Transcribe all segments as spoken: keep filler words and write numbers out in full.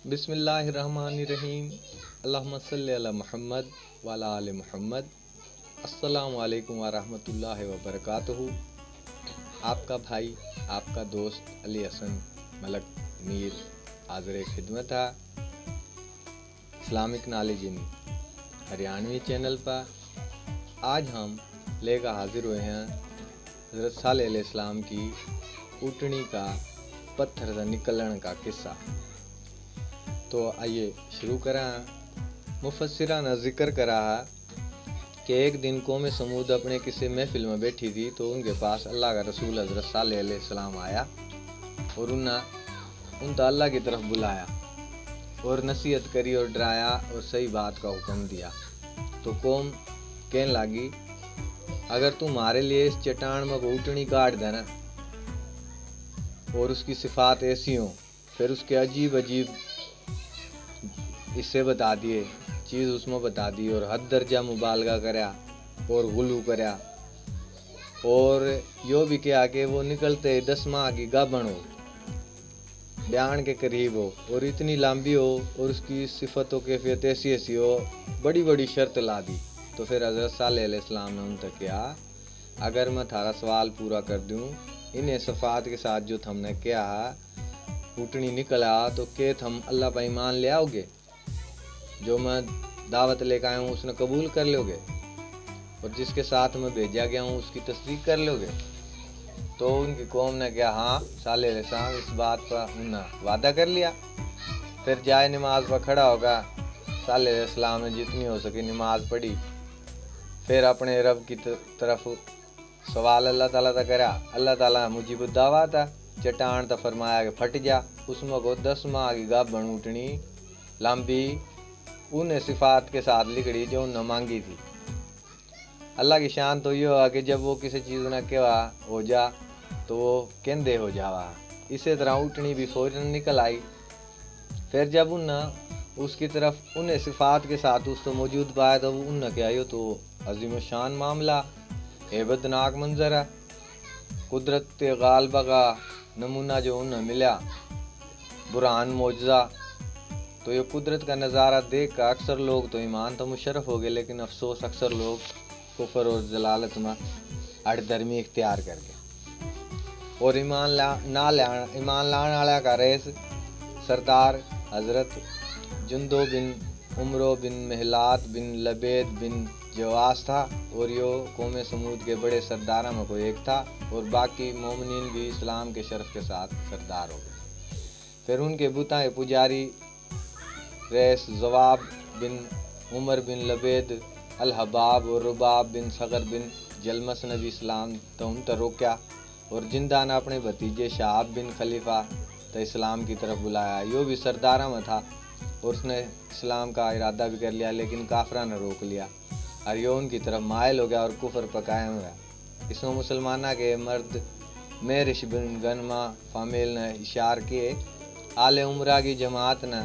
बिस्मिल्लाहिर्रहमानिर्रहीम। अल्लाहुम्मा सल्लि अला मुहम्मद व अला आले मुहम्मद। अस्सलाम वालेकुम व रहमतुल्लाहि व बरकातहू। आपका भाई, आपका दोस्त अली हसन मलक मीर हाजिर खिदमत है इस्लामिक नॉलेज इन हरियाणवी चैनल पर। आज हम लेकर हाजिर हुए हैं हज़रत सालेह अलैहिस्सलाम की ऊँटनी का पत्थर से निकलण का किस्सा। तो आइए शुरू करा। मुफस्सिरा ने जिक्र करा है कि एक दिन कौम समूद अपने किसी महफिल में बैठी थी, तो उनके पास अल्लाह का रसूल हज़रत सालेह अलैहिस्सलाम आया और उन्हें उन तो अल्लाह की तरफ बुलाया और नसीहत करी और डराया और सही बात का हुक्म दिया। तो कौम कहने लगी, अगर तू हमारे लिए इस चट्टान में को ऊँटनी काट देना और उसकी सिफात ऐसी हो, फिर उसके अजीब अजीब हिस्से बता दिए, चीज़ उसमें बता दी और हद दर्जा मुबालगा करया और गुलू करया और यो भी कहा कि वो निकलते ही दस माह की गाभण हो, ब्याण के करीब हो और इतनी लंबी हो और उसकी सिफत व कैफियत ऐसी ऐसी हो, बड़ी बड़ी शर्त ला दी। तो फिर हज़रत सालेह अलैहिस्सलाम ने उनसे कहा, अगर मैं थारा सवाल पूरा कर दूं, इन्हें सिफात के साथ जो थमने कहा, ऊँटनी निकला, तो के थम अल्लाह पर ईमान ले आओगे? जो मैं दावत लेकर आया हूँ, उसने कबूल कर लोगे? और जिसके साथ मैं भेजा गया हूँ, उसकी तस्दीक कर लोगे? तो उनकी कौम ने कहा, हाँ, सालेह अलैहिस्सलाम, इस बात पर उन्हें वादा कर लिया। फिर जाए नमाज पर खड़ा होगा। सालेह अलैहिस्सलाम ने जितनी हो सके नमाज पढ़ी। फिर अपने रब की त-, तरफ सवाल अल्लाह ताला तै करया। अल्लाह ताला मुजीब दावा था। चट्टान तै फरमाया कि फट जा। उसमें को दस माह की गाभण ऊँटनी लांबी उन्हें सिफात के साथ लिकड़ी जो उन्हें मांगी थी। अल्लाह की शान तो यो है कि जब वो किसी चीज़ ना कहा हो जा, तो वो कहंदे हो जावा। इसी तरह ऊँटनी भी फौरन निकल आई। फिर जब उन्हें उसकी तरफ उन्हें सिफात के साथ उस तो मौजूद पाया, तो वो उन्हें कहा, यो तो अजीम शान मामला, हैबतनाक मंजर है। कुदरत के गालबा का नमूना जो उन्हें मिला, बुरहान, मौजज़ा, तो ये कुदरत का नज़ारा देख कर अक्सर लोग तो ईमान तो मुशर्रफ हो गए, लेकिन अफसोस, अक्सर लोग कुफर और जलालत में अड़धर्मी इख्तियार कर गए। और ईमान ला-, ना ल्याण, ईमान लाण आला का रईस सरदार हजरत जुंदो बिन उमरो बिन महलात बिन लबेद बिन जवास था, और यो कौम समूद के बड़े सरदारों में को एक था, और बाकी मोमिनीन भी इस्लाम के शरफ के साथ सरदार हो गए। फिर उनके बुतां के पुजारी रईस जवाब बिन उमर बिन लबेद अल हबाब और रुबाब बिन सगर बिन जलमस ने भी इस्लाम तो उन तर रोक्या, और जिंदा ने अपने भतीजे शहाब बिन खलीफा तो इस्लाम की तरफ बुलाया। यो भी सरदारा में था और उसने इस्लाम का इरादा भी कर लिया, लेकिन काफरा ने रोक लिया और यो उनकी तरफ मायल हो गया और कुफर पर कायम हुआ। इसमें मुसलमाना के मर्द मेरिश बिन गनमा फामिल ने इशार किए। आले उमरा की जमात ने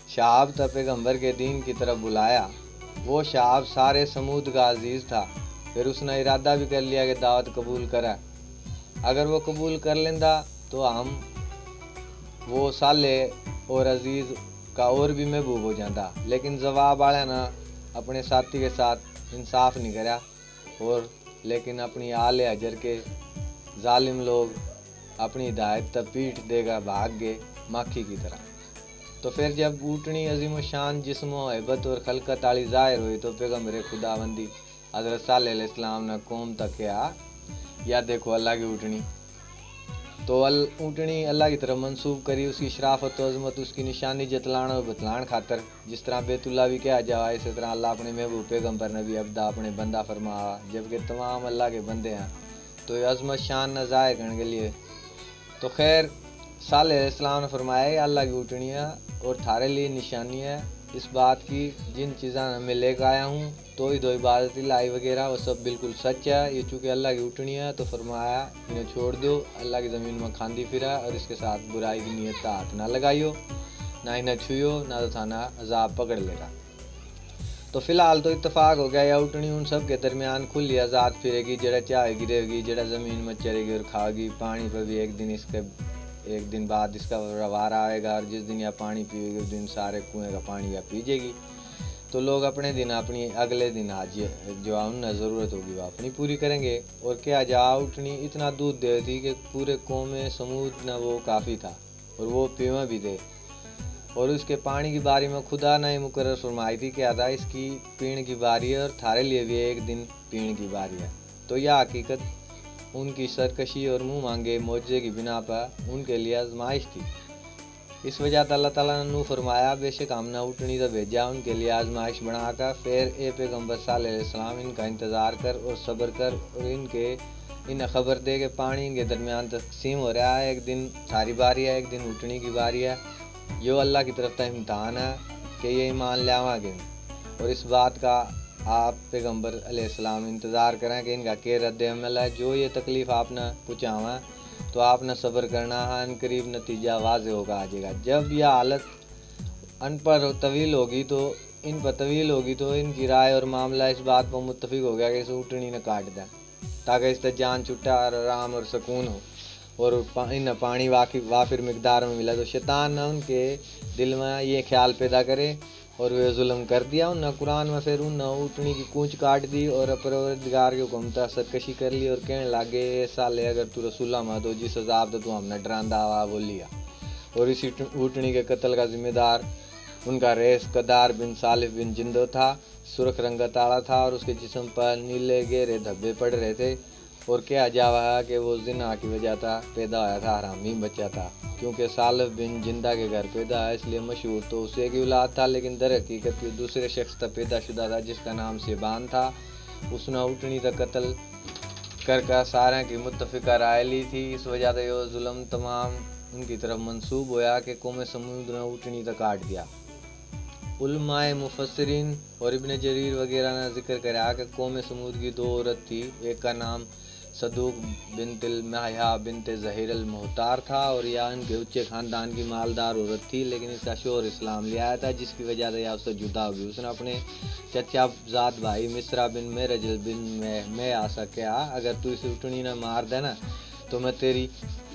शहाब तै पैगंबर के दीन की तरफ बुलाया। वो शहाब सारे समूद का अजीज था। फिर उसने इरादा भी कर लिया कि दावत कबूल करा। अगर वो कबूल कर लेंदा तो हम वो साले और अजीज का और भी महबूब हो जाता। लेकिन जवाब आला ने अपने साथी के साथ इंसाफ नहीं करा, और लेकिन अपनी आले हजर के जालिम लोग अपनी हिदायत तै पीठ देगा भाग गए माखी की तरह। तो फिर जब ऊँटनी अजीम शान जिस्मो हैबत और खलकत आली जाहिर हुई, तो पैगंबर खुदावंदी हजरत सालेह अलैहिस्सलाम ने कौम तक कहा, या देखो अल्लाह की ऊँटनी। तो अल-, ऊँटनी अल्लाह की तरफ मंसूब करी, उसकी शराफत और अजमत, उसकी निशानी जतलाण और बतलाण खातर, जिस तरह बैतुल्ला भी कहा जावा, इसी तरह अल्लाह अपने महबूब पैगंबर ने भी अब्दा अपने बंदा फरमावा, जबकि तमाम अल्लाह के बंदे हैं। तो ये अजमत शान न जाहिर करने के लिए। तो खैर, सालेह अलैहिस्सलाम ने फरमाया, ये अल्लाह की ऊँटनी है और थारे लिए निशानी है इस बात की, जिन चीज़ां मैं लेकर आया हूँ, तो ही दो इबादत इलाही वगैरह, वो सब बिल्कुल सच है। ये चूँकि अल्लाह की ऊँटनी है, तो फरमाया, इन्हें छोड़ दो, अल्लाह की ज़मीन में खांदी फिरा और इसके साथ बुराई की नीयत का हाथ ना लगाइयो, ना इन्हें छुयो, ना तो थाना अजाब पकड़ लेगा। तो फिलहाल तो इत्तेफाक हो गया, या ऊँटनी उन सब के दरमियान खुली आज़ाद फिरेगी, जड़ा चाहेगी रहेगी, जड़ा ज़मीन में चरेगी और खाएगी। पानी पर भी एक दिन इसके एक दिन बाद इसका वारा आएगा और जिस दिन यह पानी पीएगी, उस दिन सारे कुएं का पानी यह पी जाएगी। तो लोग अपने दिन अपनी, अगले दिन आज ये जो उन्हें ज़रूरत होगी, वह अपनी पूरी करेंगे। और क्या जा, उठनी इतना दूध दे थी कि पूरे कौम समूद न वो काफ़ी था और वो पीवे भी थे। और उसके पानी की बारी में खुदा ने ही मुकर्रर फरमाई थी, क्या था, इसकी पीण की बारी है और थारे लिए भी एक दिन पीण की बारी है। तो यह हकीकत उनकी सरकशी और मुंह मांगे मुआवजे की बिना पर उनके लिए आजमाइश थी। इस वजह तै अल्लाह ताला ने नू फरमाया, बेशक हमने उठनी तो भेजा उनके लिए आजमाइश बनाकर। फिर ए पैगंबर सालेह अलैहिस्सलाम, इनका इंतज़ार कर और सब्र कर और इनके, इन्हें खबर दे कि पानी इनके दरमियान तकसीम हो रहा है। एक दिन थारी बारी है, एक दिन उठनी की बारी है। यो अल्लाह की तरफ तै इम्तिहान है कि ये ईमान ल्यावांगे। और इस बात का आप पैगंबर अलैहिस्सलाम इंतज़ार करें कि इनका के रद्द अमल है। जो ये तकलीफ़ आपने पहुँचावा, तो आपने सब्र करना है, अन करीब नतीजा वाजे होगा आ जाएगा। जब यह हालत अन पर तवील होगी, तो इन पर तवील होगी, तो इनकी राय और मामला इस बात पर मुत्तफिक हो गया कि इस उठनी ने काट दें, ताकि इससे जान छुट्टा और आराम और सुकून हो और पा-, इन्हें पानी वाकि-, वाफिर मिकदार में मिला। तो शैतान ने उनके दिल में ये ख्याल पैदा करे और वे जुल्म कर दिया उन्हें। कुरान में फिर उन्हें उठनी की कूंच काट दी और परवरदिगार के हुक्म तै सरकशी कर ली और कहने लागे, ए साले, अगर तू रसूला में तो जिस अजाब तै तू हमने डरांदा आवा, वो लिया। और इस उठ-, उठनी के कत्ल का जिम्मेदार उनका रईस कदार बिन सालिफ बिन जिंदो था। सुर्ख रंगत आला था और उसके जिस्म पर नीले गहरे धब्बे पड़ रहे थे। और कहा जावा है कि वो जिना की वजह था पैदा होया था, हरामी बच्चा था, क्योंकि सालिफ बिन जिंदा के घर पैदा है, इसलिए मशहूर तो उसे की औलाद था, लेकिन दर हकीकत वो दूसरे शख्स तै पैदा शुदा था, जिसका नाम शेबान था। उसने उठनी तै कत्ल करके सारे की मुत्तफिका राय ली थी। इस वजह से यो जुल्म तमाम उनकी तरफ मंसूब होया कि कौम समूद ने उठनी तै काट दिया। उलमाए मुफस्सिरीन और इब्ने जरीर वगैरह ने जिक्र करया कि कौम समूद की दो औरत थी, एक का नाम सदूक बिनतिल महया बिनते जहीर अल मोहतार था और या इनके ऊंचे खानदान की मालदार औरत थी, लेकिन इसका शोहर इस्लाम ले आया था, जिसकी वजह से या उससे जुदा हो गई। उसने अपने चचा जात भाई मिस्रा बिन मेरजल बिन में, में आ सका, अगर तू इस उठनी ने मार देना तो मैं तेरी,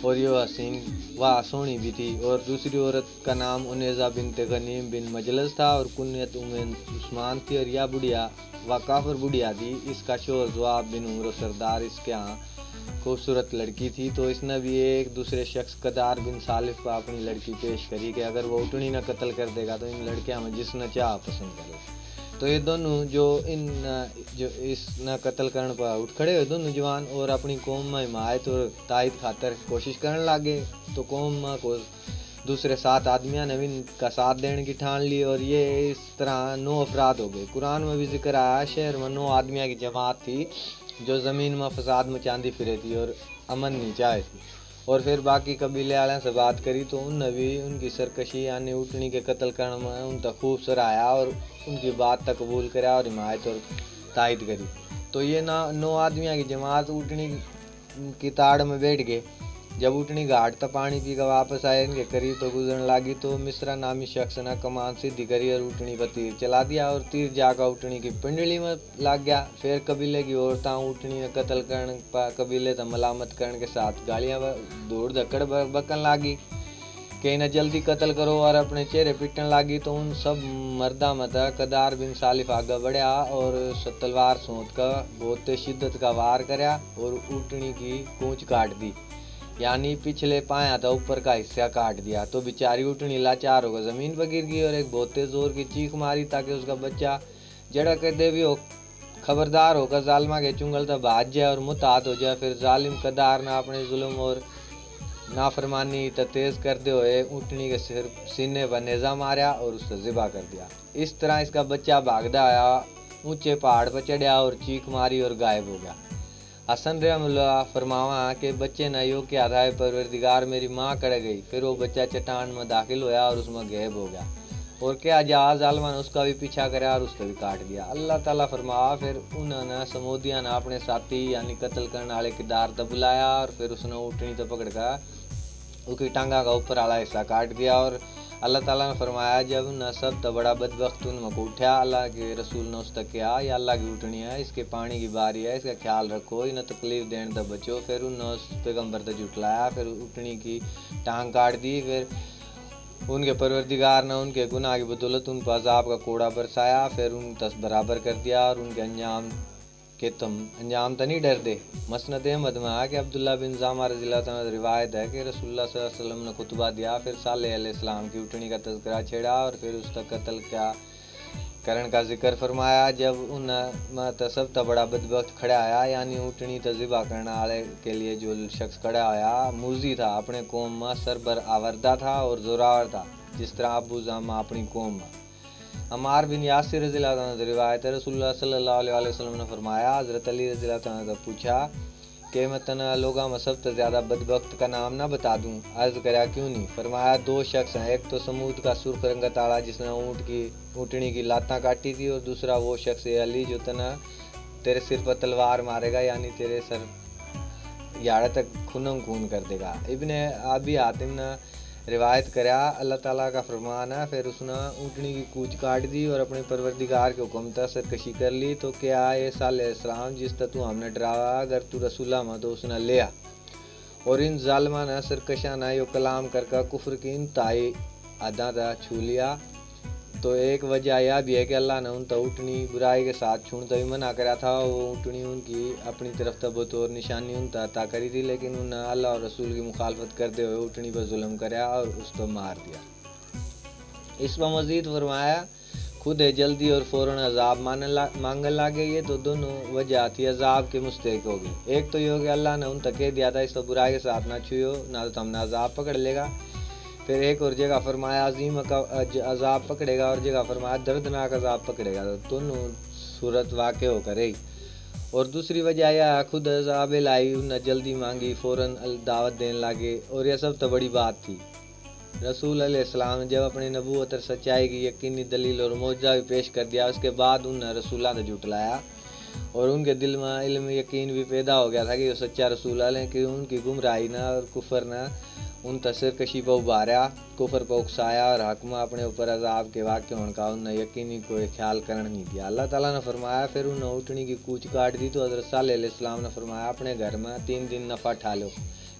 और यो हसीन, वह सोहनी भी थी। और दूसरी औरत का नाम उनेजा बिनते गनीम बिन मजलस था और कुन्यत उम्मे उस्मान थी। और या बुढ़िया, वह काफिर बुढ़िया थी। इसका शोहर जुआब बिन उमरो सरदार इसके यहाँ खूबसूरत लड़की थी, तो इसने भी एक दूसरे शख्स कदार बिन सालिफ को अपनी लड़की पेश करी कि अगर वो उठनी ना कत्ल कर देगा तो इन लड़कियां में जिसने चाह पसंद कर ले। तो ये दोनों जो इन, जो इसने कत्ल करण पर उठ खड़े हुए दोनों जवान और अपनी कौम में हिमायत और तायद खातर कोशिश करण लागे, तो कौम में को दूसरे सात आदमियां ने भी इनका साथ देने की ठान ली और ये इस तरह नौ अफराद हो गए। कुरान में भी जिक्र आया, शहर में नौ आदमियां की जमात थी जो ज़मीन में फसाद मचांदी फिरे थी और अमन नहीं चाहे थी। और फिर बाकी कबीले वाले से बात करी तो उनने भी उनकी सरकशी यानी उठनी के कत्ल करण में उन तक खूब सराहया और उनकी बात तक कबूल करा और हिमायत और तायद करी। तो ये ना नौ आदमियां की जमात उठनी की ताड़ में बैठ गए। जब उठनी घाट तक पानी पी के वापस आए, इनके करीब तो गुजरन लागी तो मिस्रा नामी शख्स ने कमान सीधी करी और उठनी पर तीर चला दिया और तीर जाकर उठनी की पिंडली में लाग गया। फिर कबीले की औरतां उठनी ने कत्ल करण पा कबीले तै मलामत करण के साथ गालियां ब-, धूड़ धक्कड़ ब-, बकन लागी कि इन्हें जल्दी कत्ल करो और अपने चेहरे पिटन लागी। तो उन सब मर्दा में तै कदार बिन सालिफ आगे बढ़या और स-, तलवार सोंत का बहुत शिद्दत का वार करया और उठनी की कूंच काट दी, यानी पिछले पाया तै ऊपर का हिस्सा काट दिया। तो बेचारी उठनी लाचार होकर जमीन पर गिर गई और एक बहुत जोर की चीख मारी ताकि उसका बच्चा जड़ा कहते भी हो, खबरदार होकर जालिमा के चुंगल तक भाज जाए और मुताहत हो जाए। फिर जालिम कदार ने अपने जुल्म और नाफरमानी तक तेज करते हुए ऊँटनी के सिर, सीने पर नेजा मारा और उससे ज़िबा कर दिया। इस तरह इसका बच्चा भागदा आया, ऊंचे पहाड़ पर चढ़या और चीख मारी और गायब हो गया। हसन रहमुल्लाह फरमावा के बच्चे ने यो कहा था, "ए परवरदिगार, मेरी माँ कड़े गई?" फिर वो बच्चा चट्टान में दाखिल होया और उसमें गैब हो गया। और क्या जा जालमा ने उसका भी पीछा करया और उसका भी काट दिया। अल्लाह ताला फरमावा, फिर उन्होंने समूदिया ने अपने साथी यानी कत्ल करने वाले किरदार तक बुलाया और फिर उसने ऊँटनी तक पकड़ कर उसकी टांगा का ऊपर वाला हिस्सा काट दिया और अल्लाह ताला ने फरमाया, जब उन सब तै बड़ा बदबख्त उन में को उठा, अल्लाह के रसूल ने उस तै कहा, "यह अल्लाह की ऊँटनी है, इसके पानी की बारी है, इसका ख्याल रखो, इन्हें तकलीफ देने तै बचो।" फिर उनने उस पैगंबर तै झुटलाया, फिर ऊँटनी की टांग काट दी। फिर उनके परवरदिगार ने उनके गुनाह की बदौलत उन पर अजाब का कोड़ा बरसाया, फिर उन तस बराबर कर दिया और उनके अंजाम के तुम अंजाम तो नहीं डरदे। मसनद अहमद में है कि अब्दुल्ला बिन जामा रज़ी अल्लाह तआला अन्हु रिवायत है कि रसूलुल्लाह सल्लल्लाहु अलैहि वसल्लम ने खुतबा दिया, फिर सालेह अलैहिस्सलाम की ऊँटनी का तज़किरा छेड़ा और फिर उसका कत्ल का करण का जिक्र फरमाया। जब उन में तै सब तै बड़ा बदबख्त खड़ा आया, यानी ऊँटनी तै ज़िबा करण आले के लिए जो शख्स खड़ा आया, मूजी था, अपने कौम में सरबर आवर्दा था और जोरावर था, जिस तरह अबू जामा अपनी कौम में। अम्मार बिन यासिर रज़ी अल्लाह तआला अन्हु से रिवायत है, रसूलुल्लाह सल्लल्लाहु अलैहि वसल्लम ने फरमाया, हज़रत अली रज़ी अल्लाह तआला अन्हु से पूछा कि मैं तन्ने लोगां में सब तै ज़्यादा बदबख्त का नाम ना बता दूं? अर्ज़ करया, क्यों नहीं? फरमाया, दो शख्स हैं, एक तो समूद का सुर्ख रंगत आला जिसने ऊँट की, ऊँटनी की लातां काटी थी, और दूसरा वो शख्स, ए अली, जो तन्ने, तेरे सिर पर तलवार मारेगा, यानी तेरे सर याड़े तक खूनम खून कर देगा। इब्ने अबी हातिम ने रिवायत करया, अल्लाह ताला का फरमान है, फिर उसने ऊँटनी की कूच काट दी और अपने परवरदिगार के हुक्म तै सरकशी कर ली। तो क्या ये सालेह अलैहिस्सलाम जिस तै तू हमने डरावा, अगर तू रसूला में तो उसने ले आ। और इन जालिमां नै, सरकशां नै यो कलाम करकै कुफर की इंतहाई हदां तै छू लिया। तो एक वजह यह भी है कि अल्लाह नै उन तै ऊँटनी बुराई के साथ छूण तै भी मना करया था। वो ऊँटनी उनकी अपनी तरफ तै बतौर निशानी उन तै अता करी थी, लेकिन उन्हें अल्लाह और रसूल की मुखालफत करते हुए ऊँटनी पर जुल्म करया और उस तै मार दिया। इस पर मजीद फरमाया, खुद है जल्दी और फौरन अजाब मानन ला-, मांगन लागे। ये तो दोनों वजह थी अजाब के मुस्तहिक हो गए। एक तो ये हो कि अल्लाह ने उन तक कह दिया था, इस पर बुराई के साथ ना छुयो, ना तो तुमने अजाब पकड़ लेगा। फिर एक और जगह फरमाया, अजीम का अज-, अजाब पकड़ेगा, और जगह फरमाया, दर्दनाक अजाब पकड़ेगा। तो दोनों सूरत वाक़ होकर रही। और दूसरी वजह यह है, खुद अजाब इलाही उन्हें जल्दी मांगी, फौरन अल-, दावत देने लागे, और यह सब तो बड़ी बात थी। रसूल अलैहिस्सलाम जब अपनी नबूवत और सच्चाई की यकीनी दलील और मौजज़ा भी पेश कर दिया, उसके बाद उन्हें रसूलां तै झुटलाया और उनके दिल में इल्म यकीन भी पैदा हो गया था कि वो सच्चा रसूल है, लेकिन उनकी गुमराही ना और कुफर ना उन तै सरकशी पर उभारा, कुफर पर उकसाया और हक में अपने ऊपर अजाब के वाक़ होने का उन्हें यकीनी कोई ख्याल करण नहीं दिया। अल्लाह ताला ने फरमाया, फिर उन्हें ऊँटनी की कूच काट दी। तो हज़रत सालेह अलैहिस्सलाम ने फरमाया, अपने घर में तीन दिन नफा ठा लो।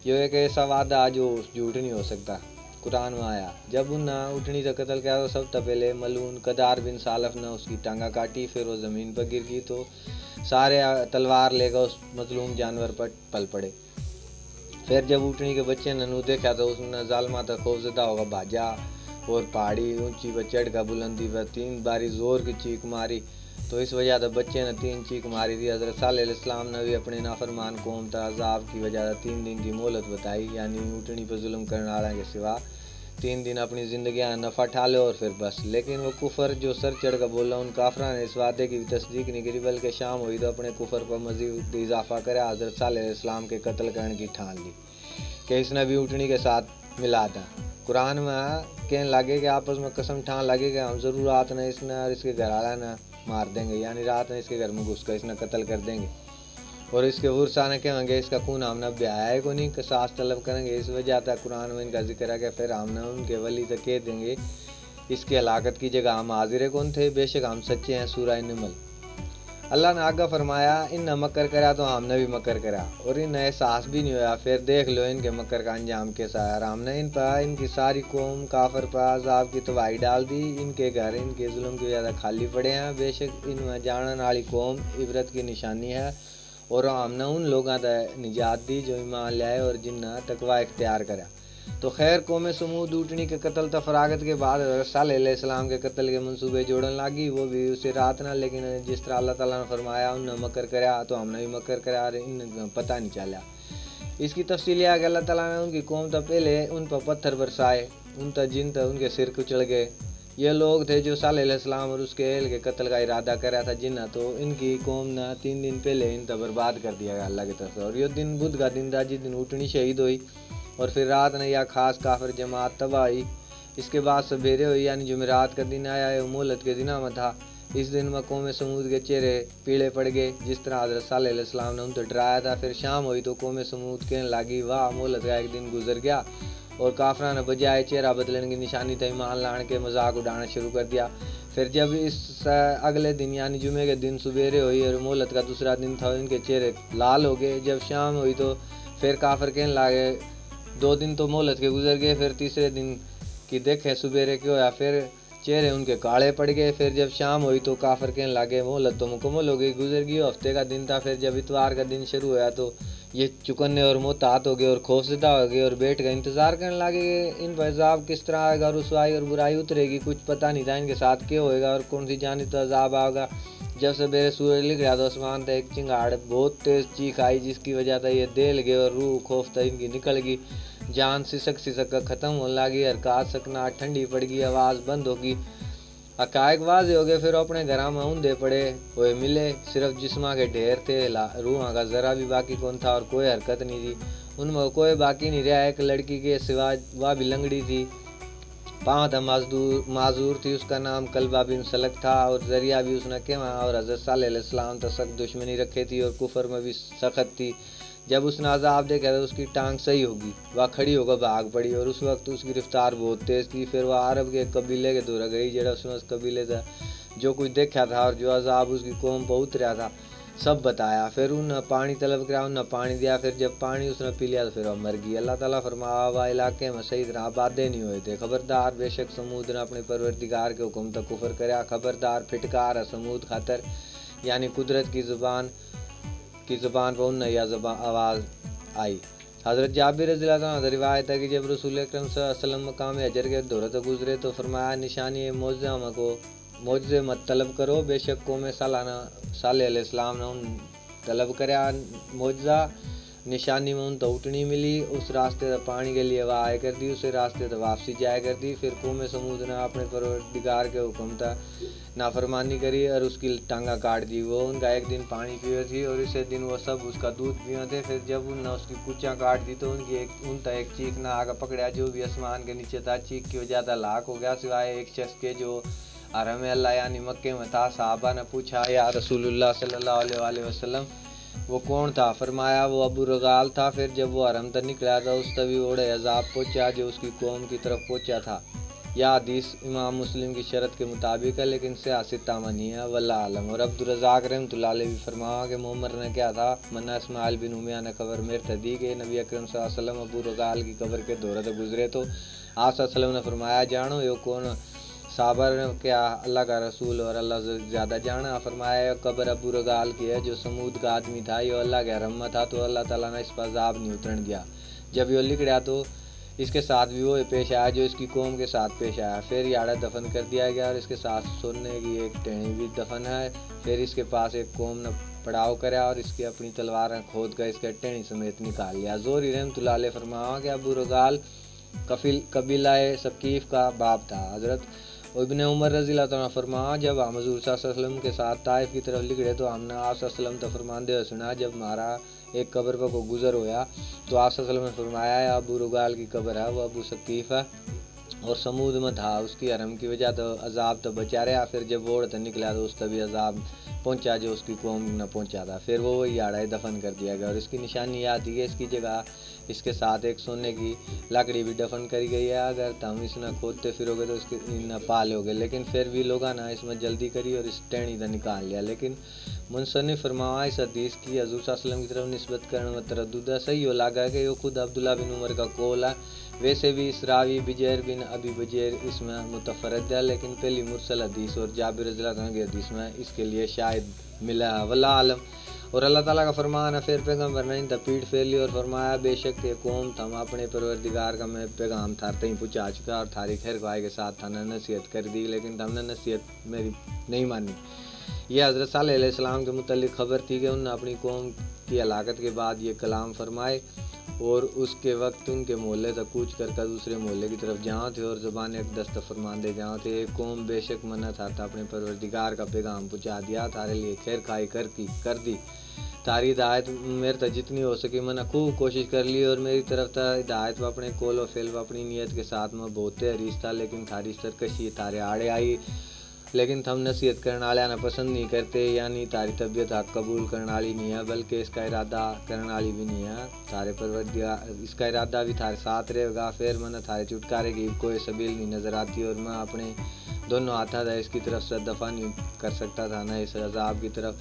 यो एक ऐसा वादा है जो झूठ नहीं हो सकता। कुरान में आया, जब उन्हें ऊँटनी तै कत्ल किया तो सब तै पहले मलून कदार बिन सालफ ने उसकी टांगा काटी, फिर वो ज़मीन पर गिर गई। तो सारे तलवार लेकर उस मजलूम जानवर पर पल पड़े। फिर जब ऊँटनी के बच्चे ने नू देखा तो उसने जालमा तै खौफजदा होकर भाजा और पहाड़ी ऊंची पर चढ़कर बुलंदी पर तीन बारी जोर की चीख मारी। तो इस वजह तै बच्चे ने तीन चीख मारी थी। हज़रत सालेह अलैहिस्सलाम ने भी अपने नाफरमान कौम तै अजाब की वजह तै तीन दिन की मोहलत बताई, यानी ऊँटनी पर जुल्म करने वाले के सिवा तीन दिन अपनी जिंदगी नफा ठा लो और फिर बस। लेकिन वो कुफर जो सर चढ़कर बोला, उन काफरां ने इस वादे की भी तस्दीक नहीं करी, बल्कि शाम हुई तो अपने कुफर पर मजीद इजाफा करे हज़रत सालेह अलैहिस्सलाम के कत्ल करने की ठान ली कि इसने भी ऊँटनी के साथ मिला दें। कुरान में कहने लगे कि आपस में कसम ठान लगे कि हम ज़रूर रात ने इसने और इसके घर वाला ने मार देंगे, यानी रात ने इसके घर में घुसकर इसने कत्ल कर देंगे। और इसके वरसा ने कहेंगे, इसका खून हमने ब्याया है कोनी, कसास तलब करेंगे। इस वजह तै कुरान में इनका जिक्र है कि फिर हमने उनके वली तै कह देंगे, इसकी हलाकत की जगह हम हाजिर कौन थे, बेशक हम सच्चे हैं। सूरह नमल। अल्लाह ने आगे फरमाया, इन्हें मकर करा तो हमने भी मकर करा, और इन्हें एहसास भी नहीं होया। फिर देख लो इनके मकर का अंजाम कैसा है। और हमने इन पर, इनकी सारी कौम काफर पर अजाब की तबाही डाल दी। इनके घर इनके जुल्म की वजह से खाली पड़े हैं। बेशक इनमें जानन वाली कौम इबरत की निशानी है। और हमने उन लोगों तै निजात दी जो ईमान ल्याए और जिन्हें तकवा इख्तियार करा। तो खैर, कौम समूद ऊँटनी के कत्ल तै फरागत के बाद हज़रत सालेह अलैहिस्सलाम के कत्ल के मंसूबे जोड़न लागी, वो भी उसी रात ना। लेकिन जिस तरह अल्लाह ताला ने फरमाया, उन्हें मकर करया तो हमने भी मकर करया, और इन पता नहीं चला। इसकी तफसील यह है कि अल्लाह ताला ने उनकी कौम तै पहले उन पर पत्थर बरसाए, उन तै, जिन तै उनके सिर कुचल गए। ये लोग थे जो सालेह अलैहिस्सलाम और उसके अहल के कत्ल का इरादा कर रहा था, जिन्हें तो इनकी कौम ने तीन दिन पहले इन तै बर्बाद कर दिया गया अल्लाह की तरफ से। और यो दिन बुध का दिन था, जिस दिन ऊँटनी शहीद हुई। और फिर रात ने यह खास काफिर जमात तबाह हुई। इसके बाद सवेरे हुई, यानी जुमेरात का दिन आया, यो मोहलत के दिना में था। इस दिन में कौम समूद के चेहरे पीले पड़ गए, जिस तरह हज़रत सालेह अलैहिस्सलाम ने उनसे डराया था। फिर शाम हुई तो कौम समूद कहने लगी, वाह, मोहलत का एक दिन गुजर गया और काफरां ने बजाय चेहरा बदलने की निशानी तै ईमान लान के मजाक उड़ाना शुरू कर दिया। फिर जब इस अगले दिन यानी जुमे के दिन सुबेरे हुई और मोहलत का दूसरा दिन था, इनके चेहरे लाल हो गए। जब शाम हुई तो फिर काफर कहने लगे, दो दिन तो मोहलत के गुजर गए, फिर तीसरे दिन की देखे सुबेरे क्यों होया, फिर चेहरे उनके काले पड़ गए। फिर जब शाम हुई तो काफर कहने लगे, मोहलत तो मुकम्मल हो गई, गुजर गई। हफ्ते का दिन था। फिर जब इतवार का दिन शुरू हुआ तो ये चुकन्ने और मोहतात हो गए और खौफजदा हो गए और बैठ कर इंतजार करने लगे कि इन पर अजाब किस तरह आएगा, रुसवाई और बुराई उतरेगी। कुछ पता नहीं था इनके साथ क्या होएगा और कौन सी जानी तो अजाब आएगा। जब सवेरे सूरज निकला तो आसमान था एक चिंगाड़ बहुत तेज चीख आई, जिसकी वजह से ये दहल गए और रूह खौफ तो इनकी निकल गई। जान सिसक सिसक कर खत्म होने लगी। हरकत सकना ठंडी पड़ गई, आवाज़ बंद होगी। हकायक वाजे हो गए, फिर अपने घरां में ऊंधे पड़े हुए मिले। सिर्फ जिस्मां के ढेर थे, ला-, रूहां का जरा भी बाकी कौन था और कोई हरकत नहीं थी। उनमें कोई बाकी नहीं रहा, एक लड़की के सिवा, वह भी लंगड़ी थी, पाँव था मजदूर, माजूर थी। उसका नाम कलबा बिन सलक था और जरिया भी उसने कहवा और हजरत साले अलैहिस्सलाम तो सख्त दुश्मनी रखे थी और कुफर में भी सख्त थी। जब उसने अजाब देखा तो उसकी टांग सही होगी, वह खड़ी होकर भाग पड़ी और उस वक्त उसकी रफ्तार बहुत तेज थी। फिर वह अरब के एक कबीले के धोरे गई, जरा उसने उस कबीले से जो कुछ देखा था और जो अजाब उसकी कौम पर उतरा था, सब बताया। फिर उन्हें पानी तलब करा, उन्हें पानी दिया। फिर जब पानी उसने पी लिया तो फिर वह मर गई। अल्लाह ताला फरमावा, वह इलाके में सही तरह आबादे नहीं हुए थे। खबरदार, बेशक समूद ने अपने परवरदिगार के हुक्म तक कुफर करया। खबरदार, फिटकार है समूद खातर, यानी कुदरत की जुबान, की जुबान पर उन्हें यह जुबान आवाज़ आई। हज़रत जाबिर रज़ी अल्लाह तआला अन्हु से रिवायत है कि जब रसूल अकरम सल्लल्लाहु अलैहि वसल्लम मकाम हजर के धोरे तो गुजरे तो फरमाया, निशानी मोजा में को मोजे मत तलब करो, बेशक कौम सालाना साले अलैहिस्सलाम ने उन तलब करया मोजा, निशानी में उन तो उठनी मिली। उस रास्ते से पानी के लिए वह आया कर दी, उसे रास्ते से वापसी जाया कर दी। फिर कौम समूद ने अपने परवरदिगार के हुक्म तक नाफरमानी करी और उसकी टांगा काट दी। वो उनका एक दिन पानी पीवे थी और इसे दिन वो सब उसका दूध पीवे थे। फिर जब उनने उसकी कुचां काट दी तो उनकी एक उन तक एक चीख ना आकर पकड़ा, जो भी आसमान के नीचे था, चीख की वजह से हलाक हो गया, सिवाय एक शख्स के जो हरम अल्लाह यानी मक्के में था। सहाबा ने पूछा, या रसूलुल्लाह सल्लल्लाहु अलैहि वसल्लम, वो कौन था? फरमाया, वो अबू रगाल था। फिर जब वो हरम तक निकला था, उस तभी ओड़े अजाब पहुंचा, जो उसकी कौम की तरफ पहुंचा था। यह हदीस इमाम मुस्लिम की शरत के मुताबिक है, लेकिन सहा सित्ता में नहीं है, वल्लाह आलम। और अब्दुल रज़ाक रहमतुल्लाह अलैह भी फरमावा कि मोमर ने कहा था, मन्ना इस्माइल बिन उमिया ने खबर मेरे तक दी कि नबी अकरम सल्लल्लाहु अलैहि वसल्लम अबू रगाल की कब्र के धोरे तक गुजरे तो आप सल्लल्लाहु अलैहि वसल्लम ने फरमाया, जानो यो कौन? साबर ने कहा, अल्लाह का रसूल और अल्लाह ज-, ज्यादा जाना। फरमाया, यो कब्र अबू रगाल की है, जो समूद का आदमी था, यो अल्लाह के हरम में था, तो अल्लाह ताला ने इस पर अजाब नहीं उतरन दिया। जब यो लिकड़ा तो इसके साथ भी वो पेश आया, जो इसकी कौम के साथ पेश आया। फिर याड़ा दफन कर दिया गया और इसके साथ सोने की एक टहनी भी दफन है। फिर इसके पास एक कौम ने पड़ाव करा और इसकी अपनी तलवार ने खोद कर इसके टहनी समेत निकाल लिया। जोहरी रहमतुल्लाह अलैह फरमावा कि अबू रगाल कफिल, कबीला सकीफ का बाप था। हजरत इब्ने उमर रज़ी अल्लाह तआला फरमावा, जब हम हजूर सल्लल्लाहु अलैहि वसल्लम के साथ ताइफ की तरफ लिकड़े तो हमने आप सल्लल्लाहु अलैहि वसल्लम तो फरमाते हुए सुना, जब हमारा एक कब्र पर को गुजर होया तो आप सल्लल्लाहु अलैहि वसल्लम ने फरमाया, "या अबू रगाल की कब्र है, वो अबू सकीफ है और समूद में था, उसकी हरम की वजह तो अजाब तो बचा रहा।" फिर जब वो ओड़ तक निकला तो उस तभी अजाब पहुंचा जो उसकी कौम ने पहुंचा था। फिर वो वही याड़ा दफन कर दिया गया और इसकी निशानी याद थी कि इसकी जगह इसके साथ एक सोने की लकड़ी भी दफन करी गई है। अगर तुम इसने खोदते फिरोगे तो इसके इन्हें पा लोगे, लेकिन फिर भी लोगों ने इसमें जल्दी करी और इस टहनी का निकाल लिया। लेकिन मुसन्निफ फरमावा, इस हदीस की हजूर सल्लल्लाहु अलैहि वसल्लम की तरफ निस्बत करने में तरद्दुद है। सही हो लागा कि यो खुद अब्दुल्ला बिन उमर का कौल है। वैसे भी इस रावी बजैर बिन अबी बजैर इसमें मुतफरद है, लेकिन पहली मुरसल हदीस और जाबिर रज़ी अल्लाह तआला अन्हु की हदीस में इसके लिए शाहिद मिला है। वल्लाह आलम। और अल्लाह ताला का फरमान है, फिर पैगंबर ने इन तै पीठ फेर ली और फरमाया, बेशक ये कौम थम अपने परवरदिगार का मैं पैगाम थार तई पहुँचा चुका और थारी खैर ख्वाही के साथ थाने नसीहत कर दी, लेकिन थमने नसीहत मेरी नहीं मानी। ये हज़रत सालेह अलैहिस्सलाम के मुतल्लिक खबर थी कि उन्होंने अपनी कौम की हलाकत के बाद ये कलाम फरमाए और उसके वक्त उनके मोहल्ले तक कूच कर कर दूसरे मोहल्ले की तरफ जाओ थे और ज़बान अकदस तक फरमाते जाओ थे, "ए कौम, बेशक मन्ने थारे तक अपने परवरदिगार का पैगाम पहुँचा दिया, थारे लिए खैर खाई कर की, कर दी। थारी हिदायत मेरे तक जितनी हो सकी, मन्ने खूब कोशिश कर ली और मेरी तरफ तक हिदायत व अपने कौल व फेल व अपनी नीयत के साथ मैं बहुत हरीस था, लेकिन थारी सरकशी थारे आड़े आई।" लेकिन थम नसीहत करण आळ्यां नै पसंद नहीं करते, यानी थारी तबीयत हक कबूल करण आळी नहीं है, बल्कि इसका इरादा करण आळी भी नहीं है। थारे परवरदिगार, इसका इरादा भी थारे साथ रहेगा। फिर मन्नै थारे छुटकारे की कोई सबील नहीं नजर आती और मैं अपने दोनों हाथां तै इसकी तरफ से दफा नहीं कर सकता था, ना इस अजाब की तरफ।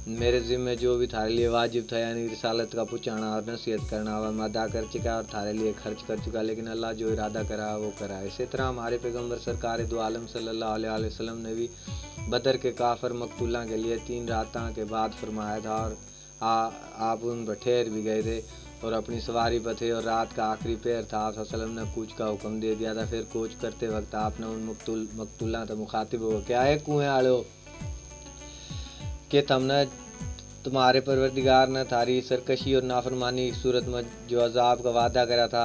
मेरे जिम्मे जो भी थारे लिए वाजिब था, यानी रिसालत का पहुँचाना और नसीहत करना, वह मैं अदा कर चुका और थारे लिए खर्च कर चुका, लेकिन अल्लाह जो इरादा करा, वो करा। इसी तरह हमारे पैगंबर सरकार दो आलम सल्लल्लाहु अलैहि वसल्लम ने भी बदर के काफर मकतूलां के लिए तीन रातां के बाद फरमाया था और आ, आप उन पर ठहर भी गए थे और अपनी सवारी पर थे और रात का आखिरी पहर था। आप सल्लल्लाहु अलैहि वसल्लम ने कूच का हुक्म दे दिया था। फिर कूच करते वक्त आपने उन मकतूल, मकतूलां तै मुखातिब होकर, क्या है कुएं आलो, के थमने तुम्हारे परवरदिगार ने थारी सरकशी और नाफरमानी की सूरत में जो अजाब का वादा करा था,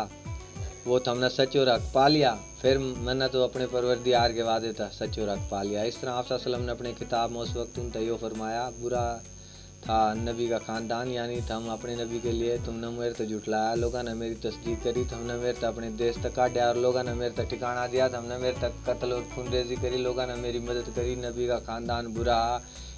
वो थमने सच और हक पा लिया? फिर मैंने तो अपने परवरदिगार के वादे तै सच और हक पा लिया। इस तरह आप सल्लल्लाहु अलैहि वसल्लम ने अपने खिताब में उस वक्त उन तै यो फरमाया, बुरा था नबी का खानदान, यानी थम अपने नबी के लिए, तुमने मेरे तै झुठलाया, लोगों ने मेरी तस्दीक करी, थमने मेरे तै अपने देश तै काढ़या और लोगों ने मेरे तै ठिकाना दिया, थमने मेरे तै कत्ल और खूनरेजी करी, लोगों ने मेरी मदद करी। नबी का खानदान बुरा,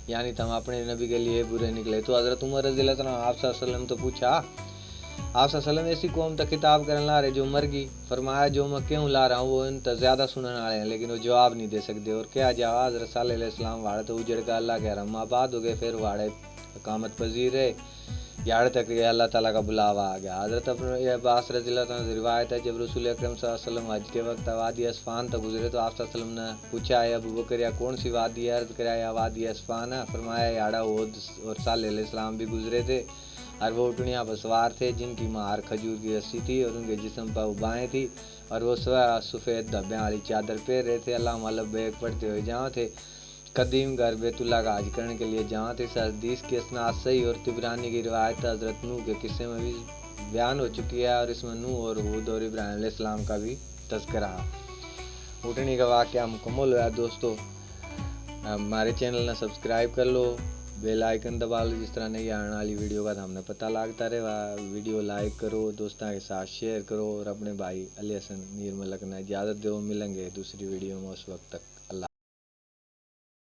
यानी थम अपने नबी के लिए बुरे निकले। तो हजरत उमर रज़ी अल्लाह तआला अन्हु आप सल्लल्लाहु अलैहि वसल्लम तो पूछा, आप सल्लल्लाहु अलैहि वसल्लम ऐसी कौम तै खिताब करन ला रहे जो मर गई? फरमाया, जो मैं कहूँ ला रहा हूँ वो इन तै ज्यादा सुनने वाले हैं, लेकिन वो जवाब नहीं दे सकते। और क्या जावा, हजरत सालेह अलैहिस्सलाम वाड़े तो उजड़ का अल्लाह के हरम में आबाद हो गए, फिर वाड़े इकामत पजीर रहे, याड़े तक ये अल्लाह ताला का बुलावा आ गया। हजरत अपने ये अब्बास रज़ी अल्लाह तआला अन्हु से रिवायत है, जब रसूल अकरम सल्लल्लाहु अलैहि वसल्लम हज के वक्त वादी असफान तक गुजरे तो आप सल्लल्लाहु अलैहि वसल्लम ने पूछा, "ए अबू बकर, या कौन सी वादी है?" अर्ज कराया, "या वादी असफान है।" फरमाया, "याड़ा हूद और सालेह अलैहिस्सलाम भी गुजरे थे और वो उटनिया पर सवार थे, जिनकी मार खजूर की रस्सी थी और उनके जिस्म पर उबाएँ थी और वो सवा सफ़ेद धब्बे वाली चादर पहन रहे थे।" अल्लाहुम्मा लब्बैक पढ़ते हुए जाओ थे। कदीम घर बैतुल्ला का हज करने के लिए जाओ थे। इस हदीस की असनाद सही और तिबरानी की रिवायत हजरत नूह के किस्से में भी बयान हो चुकी है और इसमें नूह और हूद और इब्राहिम अलैहिस्सलाम का भी तज़किरा है। उटनी का वाकया मुकम्मल हुआ दोस्तों। हमारे चैनल ने सब्सक्राइब कर लो, बेल आइकन दबा लो, जिस तरह नई आने वाली वीडियो का थमने पता लगता रहेगा। वीडियो लाइक करो, दोस्तों के साथ शेयर करो और अपने भाई अली हसन मीर मलक ने इजाज़त दो। मिलेंगे दूसरी वीडियो में, उस वक्त तक अल्लाह।